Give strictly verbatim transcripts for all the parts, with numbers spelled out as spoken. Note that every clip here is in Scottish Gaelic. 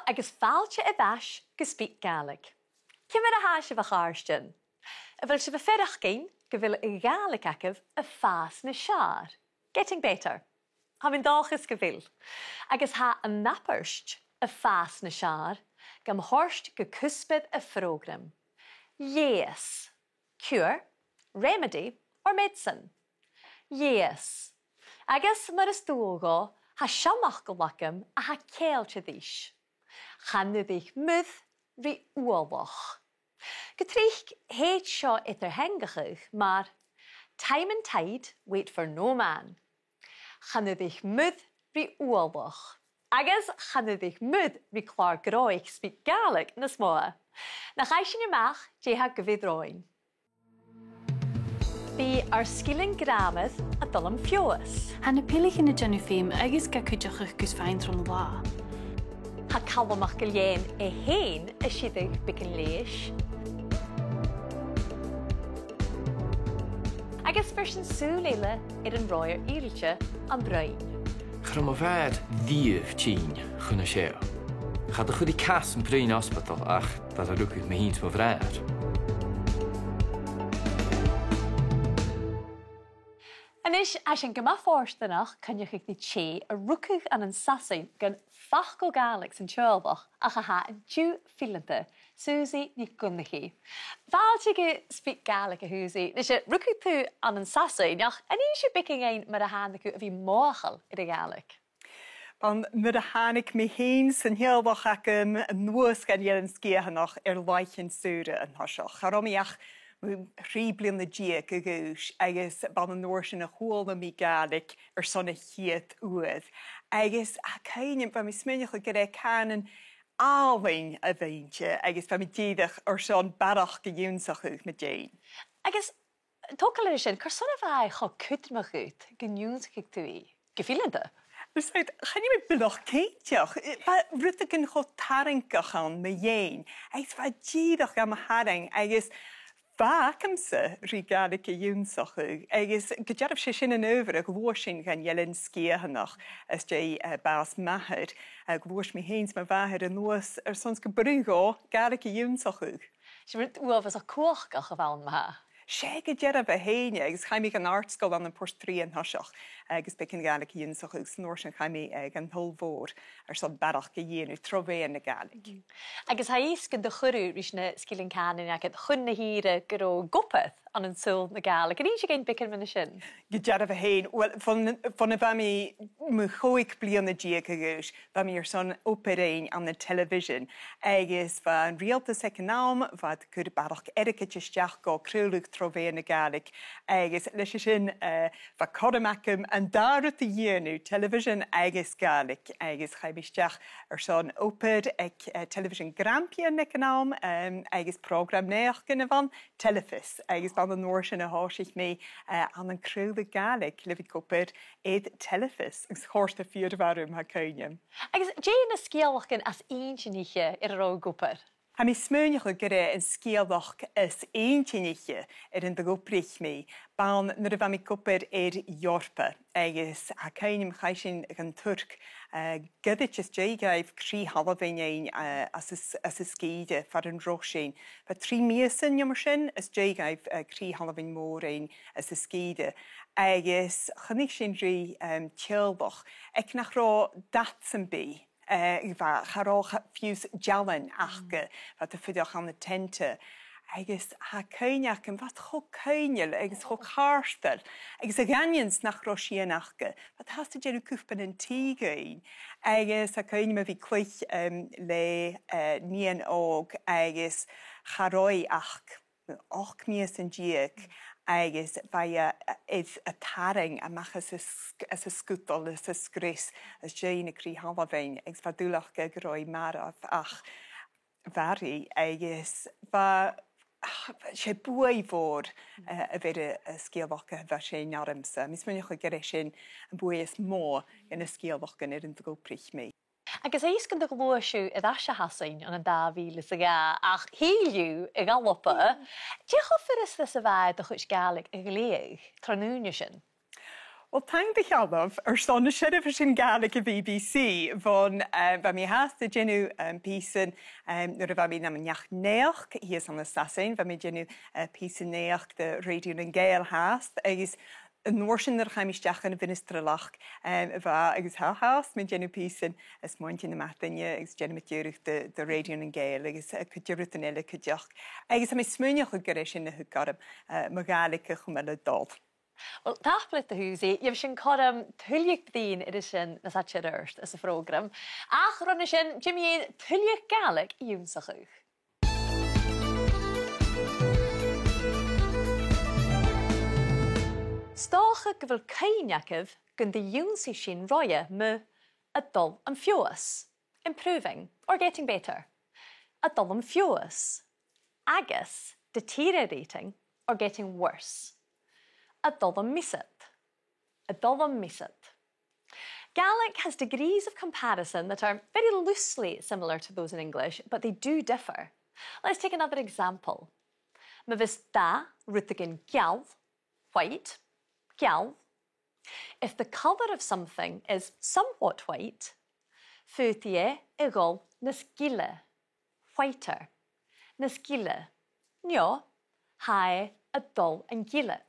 Agus fàilte air ais gu SpeakGaelic. Ciamar a tha sibh, a chàirdean? A bheil sibh a' faireachdainn gu bheil a' Ghàidhlig agaibh a' fàs nas fheàrr? Getting better. Tha mi an dòchas gu bheil. Agus tha an abairt a' fàs nas fheàrr gam thoirt gu cuspair a' phrògraim. Leigheas. Cure, remedy or medicine? Leigheas. Agus mar as dual dhomh, tha seanfhacal agam a tha ceangailte ris. Chan urrainn muir ri uallach. Gu tric thèid seo eadar-theangachadh mar time and tide wait for no man. Chan urrainn muir ri uallach. Agus chan urrainn muir ri clàr-gnothach SpeakGaelic nas motha. Nach fhaigh sinn a-mach dè tha gu bhith romhainn. Bidh ar sgilean gràmair a' dol am feabhas. Tha na pìlidhean a' dèanamh feum agus ga cuideachadh gus faighinn tron latha. Tha Calum MacIlleathain e fhèin a' sireadh beagan leighis. Agus bheir sinn sùil eile air an ròimh fhìrlte, am broinn. Cha robh mo mhàthair riamh tinn chun an seo. Cha do chuir i cas am broinn ospadal ach nuair a rugadh mi fhìn 's mo bhràthair. A-nis, tha sinn gu math fortanach coinneachadh ri tè a rugadh ann an Sasainn gun facal Gàidhlig san teaghlach ach a tha an-diugh fileanta, Susie NicDhonnchaidh. Fàilte gu SpeakGaelic, a Shusie. A-nis, rugadh tu ann an Sasainn, ach an inns thu beagan dhuinn mar a thàinig thu a bhith mothachail air a' Ghàidhlig? Bha, nuair a thàinig mi fhìn 's an teaghlach agam a-nuas dhan Eilean Sgitheanach air làithean-saora an toiseach, cha robh mi ach mu thrì bliadhna deug a dh'aois, agus b' ann an uair sin a chuala mi Gàidhlig airson a' chiad uair. Agus tha cuimhne agam, bha mi a' smaoineachadh gur e cànan àlainn a bh' innte, agus bha mi dìreach airson barrachd ionnsachadh mu dheidhinn. Agus togail air sin, carson a bha e cho cudromach dhut gun ionnsaich thu i gu fileanta? Is e, chan eil mi buileach cinnteach. Bha rudeigin cho tarraingeach ann mu dheidhinn, agus bha e dìreach gam tharraing, agus bha agamsa ri Gàidhlig ionnsachadh, agus gu dearbh 's e sin an adhbhar a ghluais sinn dhan Eilean Sgitheanach às dèidh, eh, bàs m' athar, eh, ghluais mi fhìn 's mo mhàthair a-nuas airson 's gum b' urrainn dhomh Gàidhlig ionnsachadh. 'S e rud uabhasach cumhachdach a bh' ann, ma-thà. 'S e gu dearbh fhèin, agus chaidh mi dhan àrd-sgoil ann am Port Rìgh an toiseach, agus beagan Gàidhlig ionnsachadh, 's an uair sin chaidh mi, eh, dhan t-Sabhal Mhòr airson barrachd a dhèanamh tro mheadhan na Gàidhlig. Agus tha fhios gun do chuir thu ris na sgilean cànain agad chun na h-ìre gun robh thu ag obair ann an saoghal na Gàidhlig. An inns thu dhuinn beagan mu dheidhinn sin? Gu dearbh fhèin. Uill, bhon, bhon a bha mi mu chòig bliadhna deug a dh'aois, bha mi airson obair fhaighinn ann an television, agus bha an riaghaltas aig an àm, bha iad a' cur barrachd airgid a-steach gu craoladh tro mheadhan na Gàidhlig, agus leis a sin, eh, bha cothrom agam an dà rud a dhèanamh, television agus Gàidhlig, agus chaidh mi a-steach airson obair aig, eh, television Grampian aig an àm, em, agus prògram naidheachdan a bh' ann, Telefios, agus b' ann an uair sin a thòisich mi, eh, ann an craoladh Gàidhlig le bhith ag obair air Telefios, agus chòrd e fìor mhath rium, tha cuimhne agam. Agus dè na sgeulachdan as inntinniche air an robh thu ag obair? Tha mi a' smaoineachadh gur e an sgeulachd as inntinniche air an do dh'obraich mi, b' ann nuair a bha mi ag obair air Eòrpa, agus tha cuimhne agam chaidh sinn dhan Tuirc, eh, goirid às dèidh dhaibh crith-thalmhainn fhaighinn, eh, às an s-, às an sgìre far an robh sinn. Bha trì mìosan no mar sin às dèidh dhaibh, eh, crith-thalmhainn mhòr fhaighinn às an sgìre. Agus chunnaic sinn ri, em, teaghlach aig nach robh dad sam bith, eh, bha, cha robh cha-, fiù 's dealan aca, bha iad a' fuireach ann an teanta. Agus tha cuimhne agam, bha iad cho coibhneil agus cho càirdeil, agus a dh'aindeoin 's nach robh sìon aca, bha iad fhathast a' dèanamh cupannan tì dhuinn. Agus tha cuimhne agam a bhith a' cluich, em, le, eh, nighean òg, agus cha robh i ach ochd mìosan deug, agus bha i, eh, air a tarraing a-mach às an sg-, às an sgudal, às an sgrios, às dèidh na crith-thalmhainn, agus bha dùil aca gun robh i marbh, ach mhair i, agus bha, ach, 's e buaidh mhòr, eh, a bh' air an, an sgeulachd a bha sin ormsa. Tha mi a' smaoineachadh gur e sin am buaidh as motha de na sgeulachdan air an do dh'obraich mi. Agus tha fhios gun do ghluais thu air ais a Shasainn ann an dà mhìle 's a dhà, ach thill thu a dh'Alba. Dè cho furasta 's a bha e do chuid Gàidhlig a ghlèidheadh tron ùine sin? Well, taing do Cheann-nighean airson na seirbheisean Gàidhlig a' B B C, bhon, eh, bha mi fhathast a' dèanamh, em, pìosan, em, nuair a bha mi nam neach-naidheachd shìos ann an Sasainn, bha mi a' dèanamh, eh, pìosan naidheachd do Rèidio nan Gàidheal fhathast, agus an uair sin nuair a chaidh mi a-steach dhan a' mhinistrileachd, em, bha, agus tha fhathast mi a' dèanamh pìosan a' smaointinn nam mhath duine, agus dèanamh mi deagh rud do, do Rèidio nan Gàidheal, agus, eh, cuid de rudan eile cuideachd. Agus tha mi a' smaoineachadh gur e sin a thug orm, eh, mo Ghàidhlig a chumail a' dol. Well, tapadh leat, a Shusaidh, gheibh sinn cothrom tuilleadh bruidhinn air a sin nas fhaide air adhart sa phrògram. Ach ron a sin, dè mu dheidhinn tuilleadh Gàidhlig ionnsachadh? 'S dòcha gu bheil cuimhne agaibh gun do dh'ionnsaich sinn roimhe mu a' dol am feabhas, improving or getting better, a' dol am feabhas, agus deteriorating or getting worse, a' dol am miosad, a' dol am miosad. Gaelic has degrees of comparison that are very loosely similar to those in English, but they do differ. Let's take another example. Ma bhios dath rudeigin geal, white, geal, if the colour of something is somewhat white, faodaidh e a dhol nas gile, whiter, nas gile, no tha e a' dol an gilead,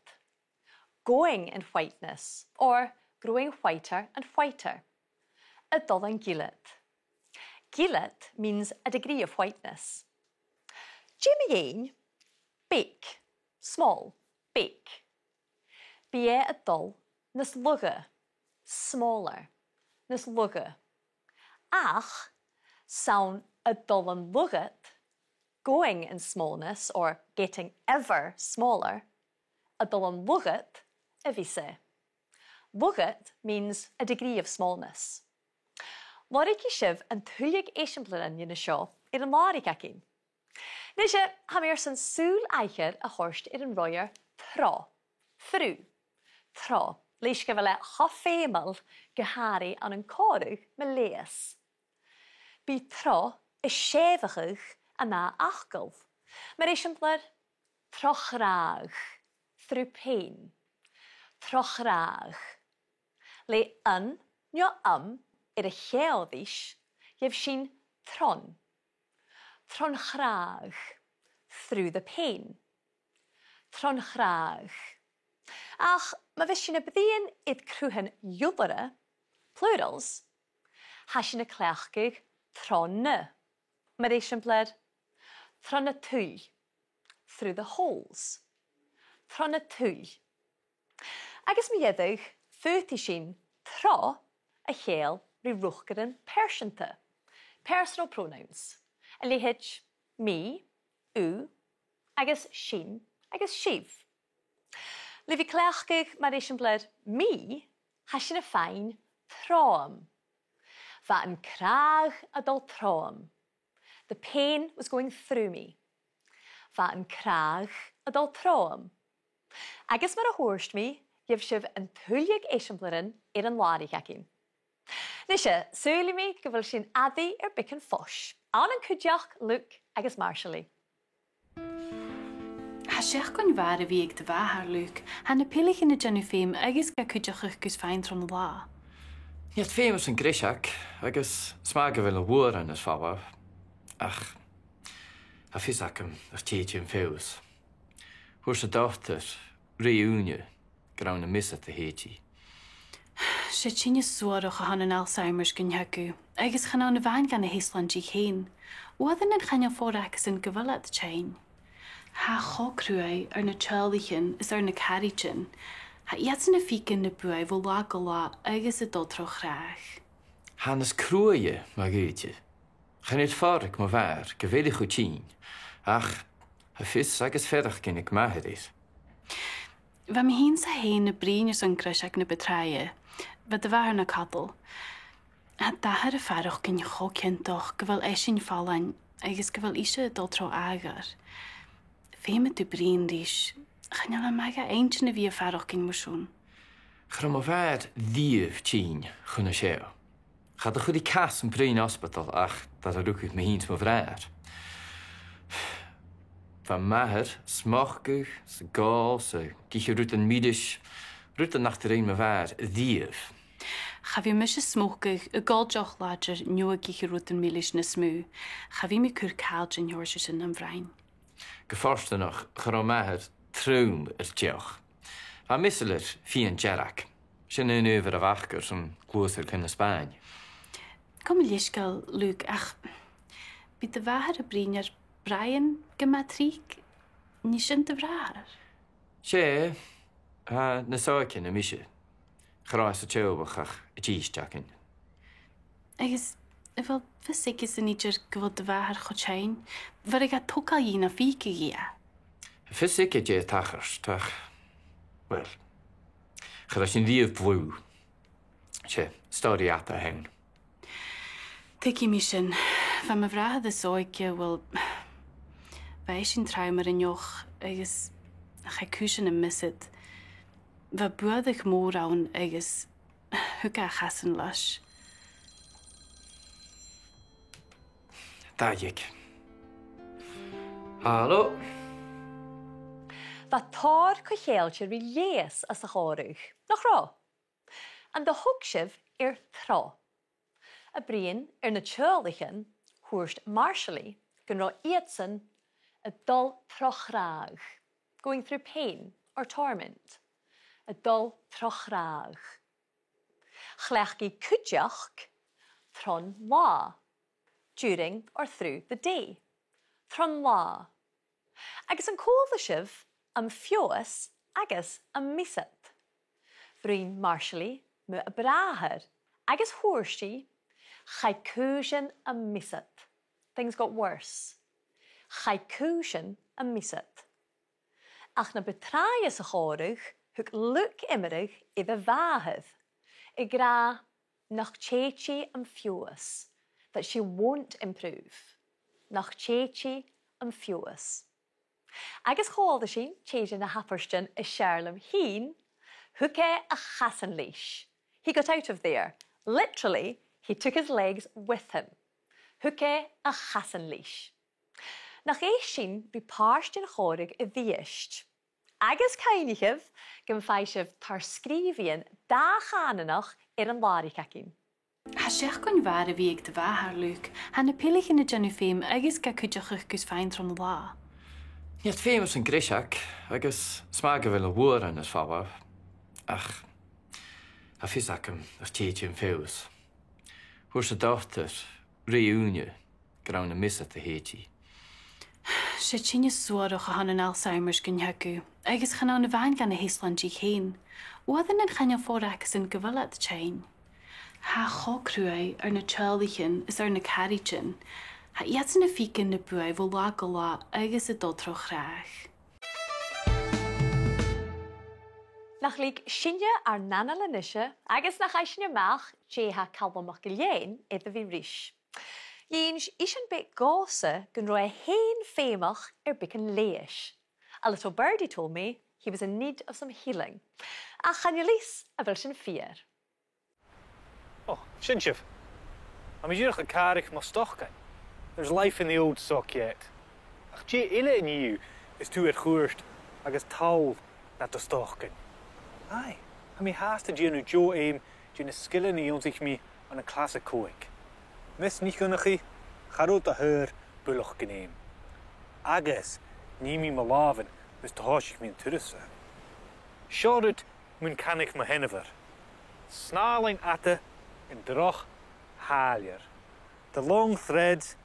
going in whiteness, or growing whiter and whiter, a' dol an gilead. Gilead means a degree of whiteness. Dè mu dheidhinn beag, small, beag? Bidh e a' dol nas lugha, smaller, nas lugha. Ach 's ann a' dol an lugad, going in smallness or getting ever smaller, a' dol an lugad a bhios e. Lugad means a degree of smallness. Lorgaidh sibh an tuilleadh eisimpleirean dhen seo air an làraich againn. Nise, tha mi airson sùil aithghearr a thoirt air an roimhear tro, through, tro, leis gu bheil e cho feumail gu h-àraidh ann an còmhradh mu leigheas. Bidh tro a' sèimheachadh an ath fhacal. Mar eisimpleir, tro chràdh, through pain. Tro chràdh. Le an no am air a' cheann-aois, gheibh sinn tron. Tron chràdh, through the pain. Tron chràdh. Ach ma bhios sinn a' bruidhinn air cruthan iolaire, plurals, tha sinn a' cleachdadh tro na. Mar eisimpleir, tro na tuill, through the holes. Tro na tuill. Agus mu dheireadh, faodaidh sinn tro a cheangal ri riochdairean pearsanta, personal pronouns, a leithid mi, thu, agus sinn, agus sibh. Le bhith a' cleachdadh, mar eisimpleir, mi, tha sinn a' faighinn tromham. Bha an cràdh a' dol tromham. The pain was going through me. Bha an cràdh a' dol tromham. Agus mar a thuirt mi, gheibh sibh an tuilleadh eisimpleirean air an làraich againn. Nise, saoilidh mi gu bheil sinn ag èisteachd ri beagan fois, ann an cuideachd Luke agus Marsaili. Tha seachdain mhath air a bhith aig do mhàthair, Luke. Tha na pilichean a' dèanamh feum agus ga cuideachadh gus faighinn tron latha. Nì iad feum airson greiseag, agus 's math gu bheil na h-uairean air falbh, ach tha fios agam nach tèid i am feabhas. Thuirt an dotair ro-thùsanach gur ann am miosad a thèid i. 'S e teine suarach a th' ann an Alzheimer's gun teagamh, agus chan ann a-mhàin dhan a h-euslaintich fhèin. Uaireannan chan eil fhios acasan gu bheil iad tinn. Tha e cho cruaidh air na teaghlaichean is air na caraidean. Tha iadsan a' faicinn na buaidh bho latha gu latha agus a' dol tro chràdh. Tha e nas cruaidhe, ma dh'fhaodte. Chan eil fhios aig mo mhàthair gu bheil i cho tinn, ach tha fios agus faireachdainn aig m' athair air. Bha mi fhìn 's e fhèin a' bruidhinn airson greiseag na bu tràithe. Bha do mhàthair na cadal. Tha d' athair a' faireachdainn cho ciontach gu bheil esan fallain agus gu bheil ise a' dol tro àmhghar. Feumaidh tu bruidhinn ris. Chan eil e math dha inntinn a bhith a' faireachdainn mar sin. Cha robh mo mhàthair riamh tinn chun an seo. Cha do chuir i cas am broinn ospadal ach dar a rugadh mi fhìn 's mo bhràthair. Bha m' athair a' smocadh, 's ag òl, 's ag ithe rudan milis, Rud nach do rinn mo mhàthair riamh. Cha bhi mise a' smocadh, ag òl deoch-làidir, no ag ithe rudan milis nas motha. Cha bhi mi a' cur càil den t-seòrsa sin nam bhroinn. Gu fortanach, cha robh m' athair trom air deoch. Bha e measail air fìon dearg. Sin an adhbhar a bh' aca airson gluasad chun na Spàinn. Gabh mo leisgeul, Luke, ach bidh do mhàthair a' bruidhinn air Brian gu math tric. An e sin do bhràthair? 'S e, tha nas òige na mise. Cha robh e sa teaghlach ach an dithis againn. Agus a bheil fios aige san idir gu bheil do mhàthair cho tinn? Bheireadh e togail dhi nam faiceadh i e. Tha fios aige dè tha a' tachairt, ach, well, cha robh sinn riamh dlùth. 'S e stòiridh fhada a th' ann. Tuigidh mi sin. Bha mo bhràthair nas òige, well, bha esan trom air an deoch agus chaidh cùisean am miosad. Bha buaireadh mòr ann agus thug e a chasan leis. Dà dhiog. Halò? Bha tòrr co-cheangailte ri leigheas anns a' chòmhradh, nach robh? An do thog sibh air tro? A' bruidhinn air na teaghlaichean, thuirt Marsaili gun robh iadsan a' dol tro chràdh, going through pain or torment. A' dol tro chràdh. Chleachd i cuideachd tron latha, during or through the day. Tron latha. Agus an cuala sibh am feabhas agus am miosad? Bhruidhinn Marsaili mu a bràthair agus thuirt i, chaidh cùisean am miosad. Things got worse. Chaidh cùisean am miosad. Ach na bu tràithe sa chòmhradh, thug Luke iomradh air a mhàthair, ag ràdh nach tèid i am feabhas, that she won't improve. Nach tèid i am feabhas. Agus chuala sinn tè de na h-abairtean as fheàrr leam fhìn, thug e a chasan leis. He got out of there. Literally, he took his legs with him. Thug e a chasan leis. Nach èist sinn ri pàirt den chòmhradh a-rithist. Agus cuimhnichibh gum faigh sibh tar-sgrìobhaidhean dà-chànanach air an làraich againn. Tha seachdain mhath air a bhith aig do mhàthair, Luke. Tha na pilichean a' dèanamh feum agus ga cuideachadh gus faighinn tron latha. Nì iad feum airson greiseag, agus 's math gu bheil na h-uairean air falbh. Ach tha fios agam nach tèid i am feabhas. Thuirt an dotair, rè ùine, gur ann am miosad a thèid i. 'S e teine suarach a th' ann an Alzheimer's gun teagamh, agus chan ann a-mhàin dha na h-euslaintich fhèin. Uaireannan chan eil fhios acasan gu bheil iad tinn. Tha e cho cruaidh air na teaghlaichean is air na caraidean. Tha iadsan a' faicinn na buaidh bho latha gu latha agus a' dol tro chràdh. Nach leig sinne ar n-anail a-nise agus nach fhaigh sinn a-mach dè tha Calum MacIlleathain air a bhith ris. Dh'inns isean beag dhòmhsa gun robh e fhèin feumach air beagan leigheis. A little birdie told me he was in need of some healing. Ach chan eil fhios a bheil sin fìor. Ò, sin sibh. Tha mi dìreach a' càradh mo stocainn. There's life in the old sock yet. Ach dè eile an-diugh is tu air chuairt agus toll nad stocainn? Aye, tha mi fhathast a' dèanamh deagh fheum de na sgilean a dh'ionnsaich mi ann an clas a còig. Miss NicDhonnchaidh, cha robh do shaor buileach gnè. Agus nì mi mo làmhan mus do thòisich mi an turas-sa. Seo rud mun canadh mo sheanmhair. Snàthlainn fhada an droch thàilleir. The long threads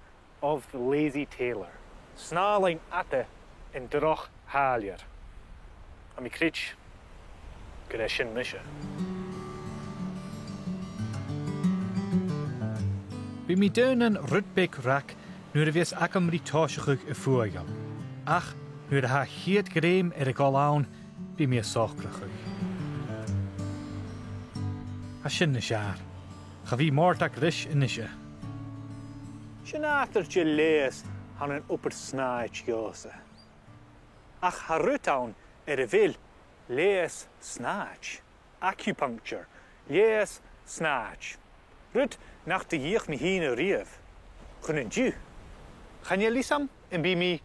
of the lazy tailor. Snàthlainn fhada an droch thàilleir. Tha mi a' creidsinn gur e sin mise. Bidh mi daonnan rud beag rag nuair a bhios agam ri tòiseachadh a' fuaigheal. Ach nuair a tha a' chiad ghrèim air a dhol ann, bidh mi a' socrachadh. Tha sin nas fheàrr. Cha bhi mòran ris a-nise. Sin nàdar de leigheas a th' ann an obair snàthadh dhòmhsa. Ach tha rud ann air a bheil leigheas snàthadh. Acupuncture. Leigheas snàthadh. Rud nach do dh'fheuch mi fhìn a-riamh. Chun an-diugh. Chan eil fhios agam am bi mi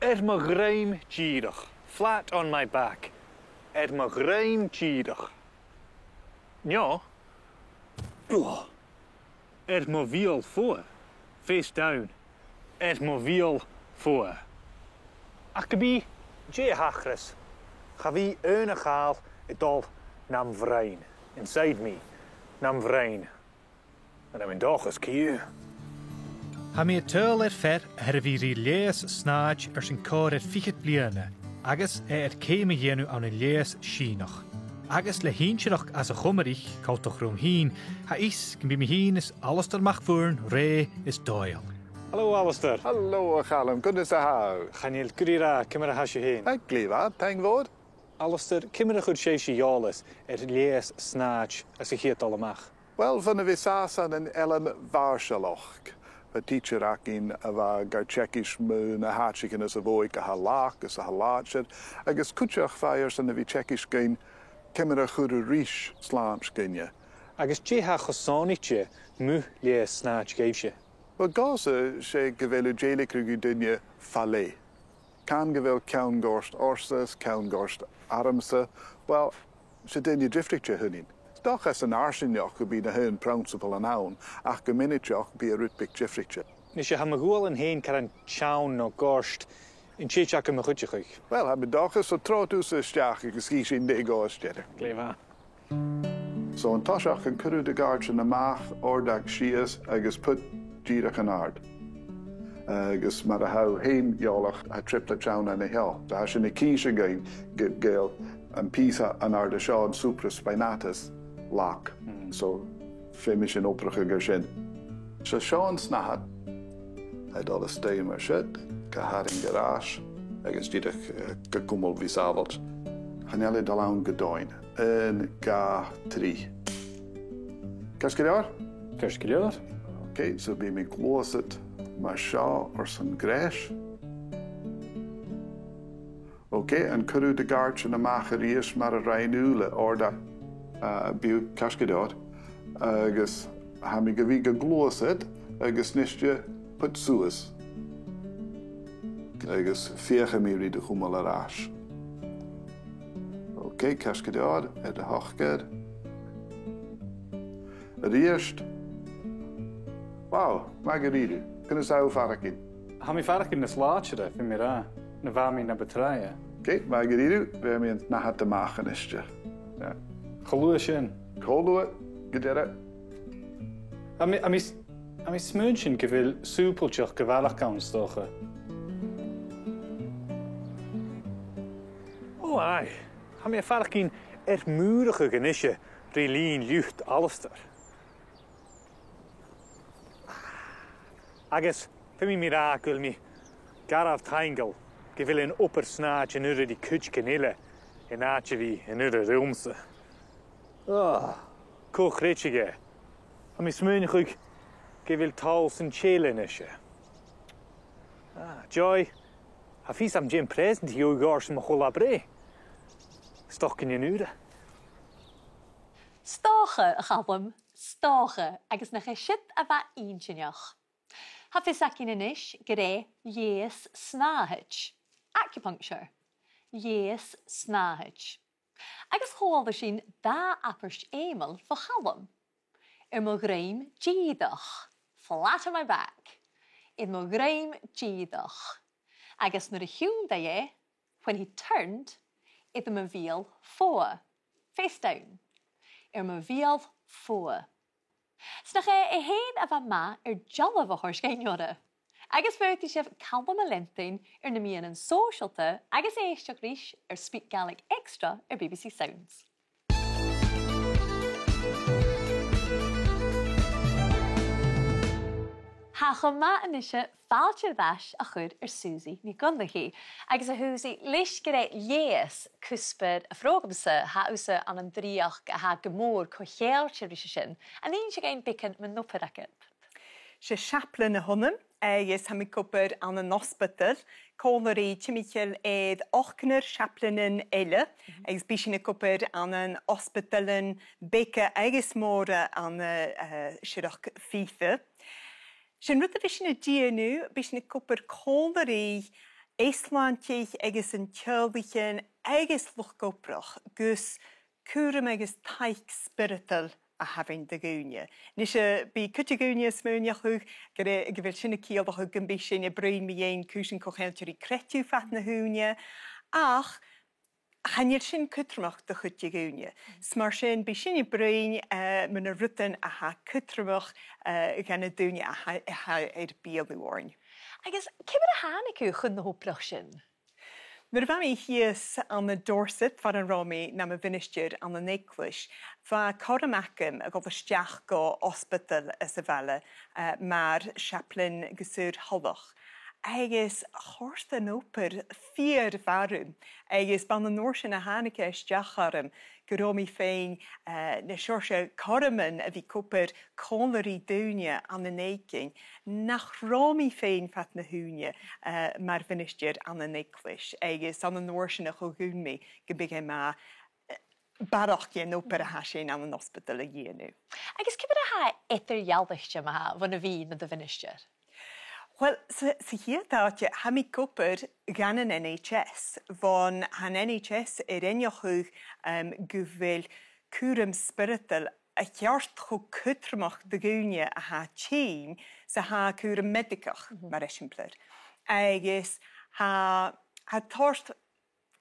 air mo dhruim dìreach, flat on my back, air mo dhruim dìreach. No, air mo bheul fodha, face down, air mo bheul fodha. Ach ge bith dè a thachras, cha bhi aon a chàil a' dol nam bhroinn, inside me, nam bhroinn. An e am dòchas, cia? Tha mi a' tadhal air fear a tha air a bhith ri leigheas snàthad airson còrr air fichead bliadhna, agus e air ceum a dhèanamh ann an leigheas Sìneach. Agus le shinnsearachd às a' Chomraich, coltach rium fhìn, tha fhios gum bi mi fhìn is Alasdair MacMhuirn rèidh is dòigheil. Halò, Alasdair. Halò, a Chaluim, ciamar a tha thu? Chan eil gu ro mhath, ciamar a tha sibh fhèin? A, glè mhath, taing mhòr. Alasdair, ciamar a chuir sibhse eòlas air leigheas snàthad anns a' chiad dol a-mach? Uill, bhon a bha sàs ann an Eilean Mhàrshallach, bha tidsear againn a bha gar teagasg mu na h-àiteachan anns a' bhòidh a tha làidir is a tha làidir, agus cuideachd bha i airson a bhith teagasg dhuinn ciamar a chuir i ris slàinte dhaoine. Agus dè tha cho sònraichte mu leigheas snàthad dhuibhse? Uill, dhòmhsa, 's e gu bheil thu a' dèiligeadh ri daoine fa leth. Can gu bheil ceann goirt ortsa is ceann goirt ormsa, uill, 's e daoine diofraichte a th' annainn. 'S dòcha san fharsaingeachd gum bi na h-aon prionnsabalan ann, ach gu mionaideach bidh e rud beag diofraichte. Nise, tha mo ghualainn fhèin caran teann no goirt, an tèid agam a chuideachadh? Uill, tha mi an dòchas, so trobhad thusa a-steach agus chì sinn dè ghabhas deireadh. Glè mhath. So an toiseach, an cuir thu do ghàirdean a-mach, òrdag sìos agus put dìreach an-àird. Agus mar a tha thu fhèin eòlach, tha trioblaid ann an seo. Tha sin ag innse dhuinn gu, gu bheil am pìos an-àirde seo, an supraspinatus, lag. Mm. So feumaidh sinn obrachadh air sin. So seo an snathad. A' dol a-staigh mar sin, ga tharraing air ais, agus dìreach, eh, ga cumail ri sàbhailt. Chan eil e a' dol ann gu domhainn. Aon, dhà, trì. Ceart gu leòr? Ceart gu leòr. Ok, so bidh mi a' gluasad mar seo airson greis. Ok, an cuir thu do ghàirdean a-mach a-rithist mar a rinn thu le òrdag, eh, bidh ceart gu leòr. Agus tha mi gu bhith ga gluasad, agus a-niste put suas. Agus feuchaidh mi ri do chumail air ais. Ok, ceart gu leòr, air do shocair. A-rithist. Wow, math dha-rìribh. Ciamar a tha thu a' faireachdainn? Tha mi a' faireachdainn nas làidire, feumaidh mi ràdh, na bha mi na bu tràithe. Ok, math dha-rìribh, bheir mi an t-snathad a-mach a-niste. Yeah. Cho luath sin. Cho luath, gu dearbh. Tha mi, tha mi s-, tha mi a' smaoineachadh gu bheil sùbailteachd gu bhith ann, 's dòcha. Ò, aye. Tha mi a' faireachdainn air m' ùrachadh a-nise ri linn-fhliuch Alasdair. Agus feumaidh mi ràdh gu bheil mi garbh taingeil gu bheil an obair-snàthadh an urra ri cuideigin eile an àite a bhith an urra riumsa. Ah, co-chreidsinn e. Tha mi a' smaoineachadh gu bheil toll san tèile a-nise. Ah, Joy, tha fios agam dè am present a gheibh thu airson mo cho-là-breith. 'S dòcha gun inns thu. 'S dòcha, a Chaluim, 's dòcha, agus nach e siud a bha inntinneach. Tha fios againn a-nis gur e leigheas snàthaid, acupuncture, leigheas snàthaid. Agus chuala sinn dà abairt fheumail bho Chaluim. Air mo dhruim dìreach, flat on my back. Air mo dhruim dìreach. Agus nuair a thionndaidh e, when he turned, air mo bheul fodha, face down. Air mo bheul fodha. 'S nach e e fhèin a bha math air dealbh a thoirt dhuinn orra. Agus faodaidh sibh Calum a leantainn air na meadhanan sòisealta agus èisteachd ris air SpeakGaelic Extra air B B C Sounds. Tha e cho math a-nise fàilte air ais a chur air Susie NicDhonnchaidh. Agus a Shusie, leis gur e leigheas cuspair a' phrògram-sa, tha thusa ann an dreuchd a tha gu mòr co-cheangailte ris a sin. An inns thu dhuinn beagan mun obair agad? 'S e seaplain a th' annam, agus tha mi ag obair ann an ospadal, còmhla ri timcheall air ochdnar seaplainean eile, agus bidh sinn ag obair ann an ospadalan beaga agus mòra ann an, eh, Siorrachd Fhiodha. Sin rud a bhios sinn a' dèanamh, bidh sinn ag obair còmhla ri euslaintich agus an teaghlaichean agus luchd-obrach gus cùram agus taic spioradail a thabhann do dhaoine. Nise, bidh cuid de dhaoine a' smaoineachadh gu, gu bheil sin a' ciallachadh gum bi sinn a' bruidhinn mu dheidhinn cùisean co-cheangailte ri creideamh fad na h-ùine, ach chan eil sin cudromach do chuid de dhaoine. 'S mar sin, bidh sinn a' bruidhinn, eh, mu na rudan a tha cudromach, eh, dha na daoine a tha, a tha air beulaibh oirnn. Agus ciamar a thàinig thu chun na h-obrach sin? Nuair a bha mi shìos ann an Dorset, far an robh mi nam mhinistear ann an eaglais, bha cothrom agam a dhol a-steach gu ospadal anns a' bhaile, eh, mar chaplain gu saor-thoileach. Agus chòrd an obair fìor mhath rium, agus b' ann an uair sin a thàinig e a-steach orm gun robh mi a' faighinn, eh, na seòrsa chothroman a bhith ag obair còmhla ri daoine ann an èiginn nach robh mi a' faighinn fad na h-ùine, eh, mar mhinistear ann an eaglais, agus ann an uair sin a chunna mi gum biodh e math, eh, barrachd dhen obair a tha sin ann an ospadal a dhèanamh. Agus ciamar a tha e eadar-dhealaichte ma-thà bhon a bhith nad mhinistear? Uill, sa, sa chiad àite, tha mi ag obair dhan an N H S, bhon tha an N H S air aithneachadh, em, gu bheil cùram spioradail a cheart cho cudromach do dhaoine a tha tinn 's a tha cùram meadaigeach, mar eisimpleir. Agus tha, tha e a' toirt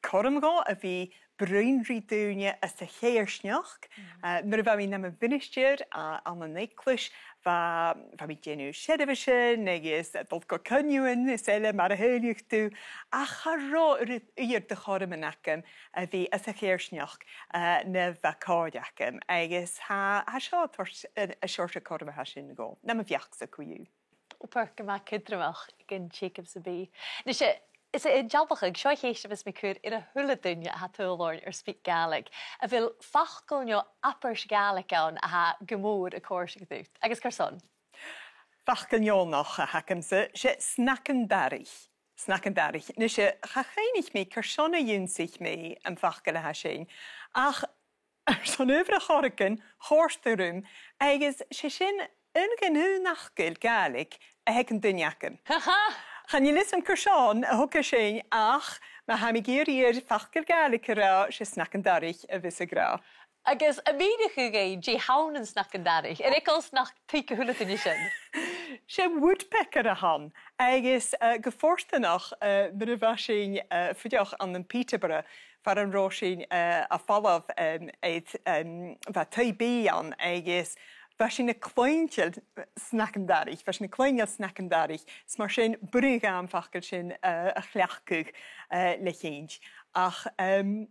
cothrom dhomh a bhith a' bruidhinn ri daoine anns a' choimhearsnachd. Eh, nuair a bha mi nam mhinistear, a, ann an eaglais, bha, bha mi a' dèanamh seirbheisean agus a' dol gu coinneamhan is eile mar a shaoileadh tu, ach cha robh uiread, uiread de chothroman agam a bhith anns a' choimhearsnachd, eh, na bha còir agam, agus tha, tha seo a' toirt, eh, an seòrsa cothrom a tha sin dhomh, nam bheachd-sa co-dhiù. Obair gu math cudromach gun teagamh sam bith. Nise, is e an dealachadh, seo a' cheist a bhios mi a' cur air a h-uile duine a tha a' tadhal oirnn air SpeakGaelic, a bheil facal no abairt Ghàidhlig ann a tha gu mòr a' còrdadh riut, agus carson? Facal neònach a th' agamsa, 's e snagan-daraich. Snagan-daraich. Nise, cha chuimhnich mi carson a dh'ionnsaich mi am facal a tha sin, ach airson adhbhar air choreigin, chòrd e rium, agus 's e sin aon de na h-aon fhacail Ghàidhlig a th' aig an duine agam. Ha, ha! Chan eil fhios agam carson a thog e sin, ach ma tha mi ag iarraidh air facal Gàidhlig a ràdh, 's e snagan-daraich a bhios ag ràdh. Agus am mìnich thu dhuinn dè th' ann an snagan-daraich? Air eagal 's nach tuig a h-uile duine sin. 'S e woodpecker a th' ann, agus, eh, gu fortanach, eh, nuair a bha sinn, eh, a' fuireach ann am Peterborough, far an robh sinn, eh, a' falbh, em, aig, em, bha taigh-bìdh ann, agus bha sinn a' cluinntinn snagan-daraich, bha sinn a' cluinntinn snagan-daraich, 's mar sin b' urrainn dhomh am facal sin, eh, a chleachdadh, eh, le cinnt. Ach, em,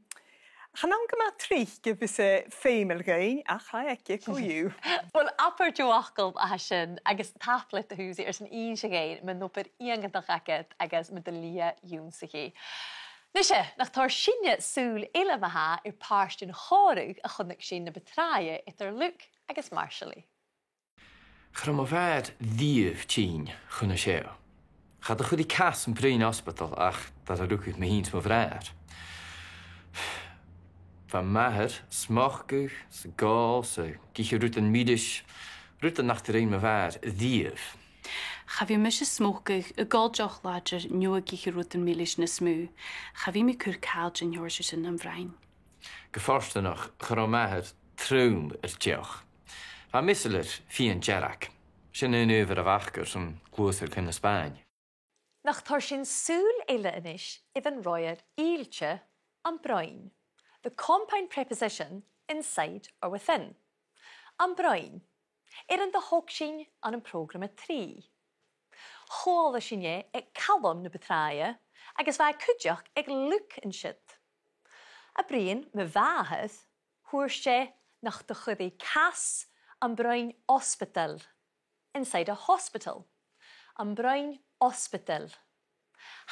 chan ann gu math tric a bhios e feumail dhuinn, ach tha e aige co-dhiù. Uill, abair deagh fhacal a tha sin, agus tapadh leat, a Shusie, airson innse dhuinn mun obair iongantach agad agus mu do shlighe ionnsachaidh. Nise, nach toir sinne sùil eile ma-thà air pàirt den chòmhradh a chunnaic sinn na bu tràithe eadar Luke agus Marsaili. Cha robh mo mhàthair a-riamh tinn chun an seo. Cha do chuir i cas am broinn ospadal ach dar a rugadh mi fhìn 's mo bhràthair. Bha m' athair a' smocadh, 's ag òl, 's ag ithe rudan milis, rudan nach do rinn mo mhàthair a-riamh. Cha bhi mise a' smocadh, ag òl deoch làidir, no ag ithe rudan milis nas motha. Cha bhi mi a' cur càil den t-seòrsa sin nam bhroinn. Gu fortanach, cha robh m' athair trom air deoch. Bha e measail air fìon dearg. Sin an adhbhar a bh' aca airson gluasad chun na Spàinn. Nach toir sinn sùil eile a-nis air an roimhear fhillte, am broinn. The compound preposition inside or within. Am broinn. Air an do thog sinn ann am prògram a trì. Chuala sinn e aig Calum na bu tràithe, agus bha e cuideachd aig Luke an siud. A' bruidhinn mu mhàthair, thuirt e nach do chuir i cas am broinn ospadal, inside a hospital. Am broinn ospadal.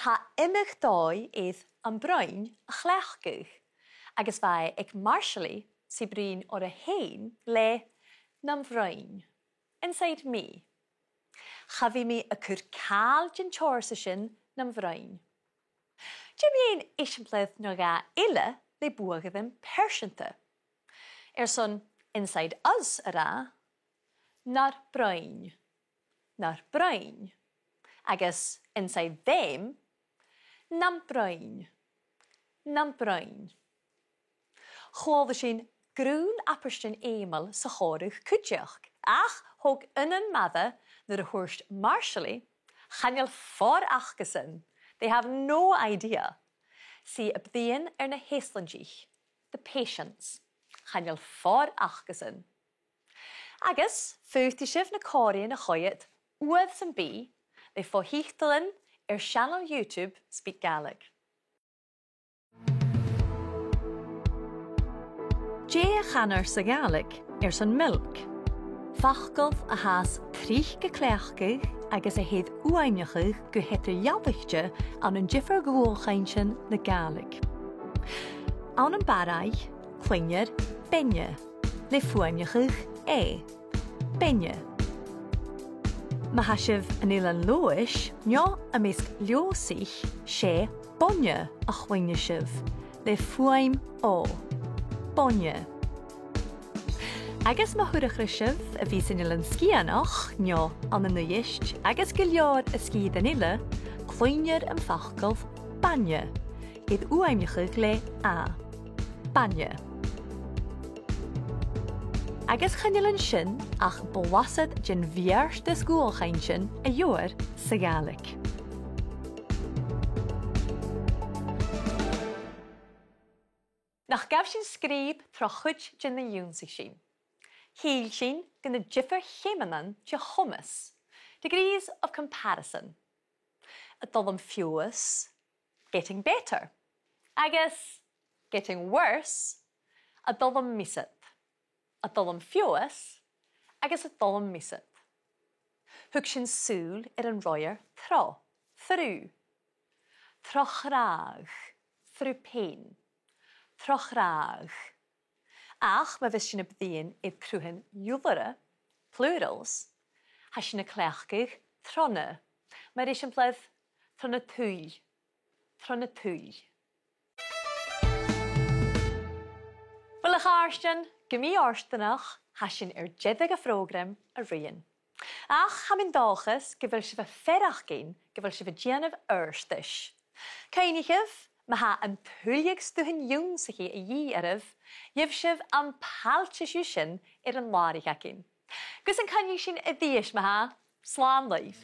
Tha iomadh dòigh air am broinn a chleachdadh, agus bha e aig Marsaili 's i a' bruidhinn oirre fhèin le nam bhroinn, inside me. Cha bhi mi a' cur càil den t-seòrsa sin nam bhroinn. Dèanamaid eisimpleir no dhà eile le buadhairean pearsanta. Airson inside us a ràdh, nar broinn. Nar broinn. Agus inside them, nam broinn. nam broinn. Chuala sinn grunn abairtean fheumail sa chòmhradh cuideachd, ach thog aon mhara nuair a thuirt Marsaili, "Chan eil fòir acasan, they have no idea." 'S i a' bruidhinn air na h-euslaintich, the patients. "Chan eil fòir acasan." Agus faodaidh sibh na còmhraidhean a choimhead uair sam bith le fo-thiotalan air seanail YouTube SpeakGaelic. Dè a chanar sa Ghàidhlig airson milk? Facal a tha tric ga cleachdadh agus a tha air fhuaimneachadh gu h-eadar-dhealaichte ann an diofar dhualchainntean na Gàidhlig. Ann am Barraigh, cluinnear beinne, le fuaimneachadh e. Beinne. Ma tha sibh an Eilean Leòdhais, no am measg Leòdhasaich, 's e boinne a chluinneas sibh, le fuaim o. Boinne. Agus ma thuracras sibh a bhith san Eilean Sgitheanach, no ann an Uibhist, agus gu leòr de sgìrean eile, cluinnear am facal bainne, air fhuaimneachadh le a. Bainne. Agus chan eil an sin ach blasad den bheartas dhualchainntean a gheibhear sa Ghàidhlig. Nach gabh sinn sgrìob tro chuid de na dh'ionnsaich sinn? Thill sinn gu na diofar cheumannan de chomas, degrees of comparison. A' dol am feabhas, getting better, agus getting worse, a' dol am miosad. A' dol am feabhas agus a' dol am miosad. Thug sinn sùil air an roimhear tro, through. Tro chràdh, through pain. Tro chràdh. Ach ma bhios sinn a' bruidhinn air cruthan iolaire, plurals, tha sinn a' cleachdadh trona, mar eisimpleir, tro na tuill, tro na tuill. Uill, a chàirdean, gu mì-fhortanach, tha sinn air deireadh a' phrògraim a-rithist. Ach tha mi an dòchas gu bheil sibh a' faireachdainn gu bheil sibh a' dèanamh adhartais. Cuimhnichibh, ma tha an tuilleadh stuthan ionnsachaidh a dhìth oirbh, gheibh sibh am pailteas dhiubh sin air an làraich againn. Gus an coinnich sinn a-rithist, ma-thà, slàn leibh.